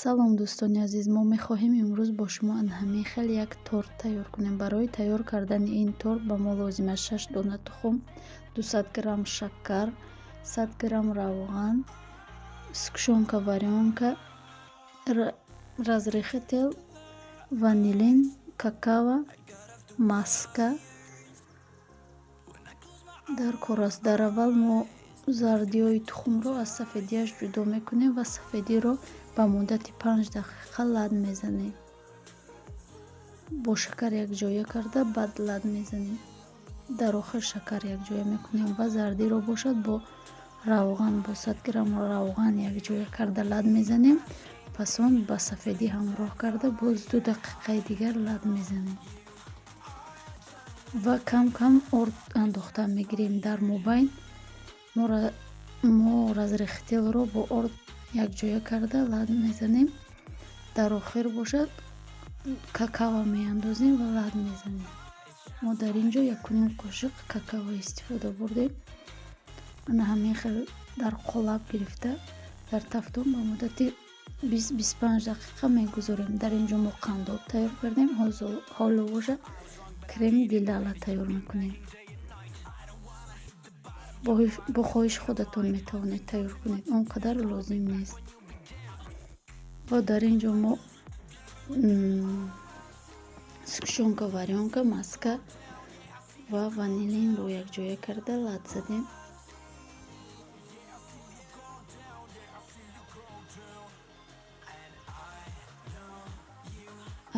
Салом, дӯстони азиз! Мо мехоҳем имрӯз бо шумо ҳамин хел як торт тайёр кунем. Барои тайёр кардани ин торт ба мо лозим аст шаш дона тухм, 200 грамм шакар, 100 грамм равған, сгущёнка варёнка, разрыхлитель, ванилин, какао, маска дар кор аст. Дар аввал мо зардиҳои тухмро аз сафедиаш ҷудо мекунем ва сафедиро ба муддати 5 дақиқа лат мезанем. Бо шакар якҷоя карда, баъд лат мезанем. Дар охир шакар якҷоя мекунем ва зардиро бошад, бо равған, бо 100 грамм равған якҷоя карда лат мезанем. Пас он ба сафедӣ ҳамроҳ карда, боз 2 дақиқаи дигар лат мезанем ва кам кам орд андохта мегирем. Дар мобайн мо разрыхлитель ро бо орд якҷоя карда лат мезанем. Дар охир бошад, какао меандозем ва лат мезанем. Мо дар ин ҷо 1,5 қошиқ какао истифода бурдем. Ана ҳамин хел дар қолаб гирифта, дар тафтон ба муддати 20-25 дақиқа мегузорем. Дар ин ҷо мо қандоб тайёр кардем. Ҳоло бошад, креми Дилала тайёр мекунем. Бо хоҳиши худатон метавонед тайёр кунед, он қадар лозим нест. Ва дар ин ҷо мо сгущёнка варёнка, маска ва ванилинро якҷоя карда лат задем.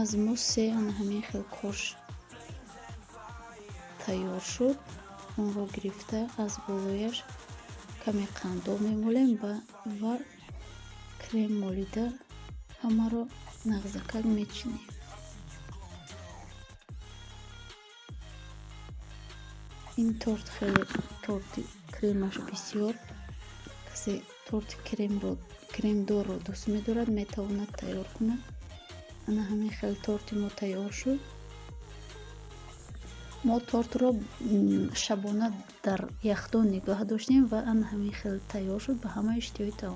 Аз мо се ана ҳамин хел корж тайёр шуд. Онро гирифта, аз болояш каме қандоб мемолем ва крем молида, ҳамаро нағзакак мечинем. Ин торт хеле торти кремаш бисёр. Касе торти кремдорро дӯст медорад, метавонад тайёр кунад. Ана ҳамин хел торти мо тайёр шуд. Мо тортро шабона дар яхдон нигоҳ доштем ва ана ҳамин хел тайёр шуд. Ба ҳама иштиҳои таом.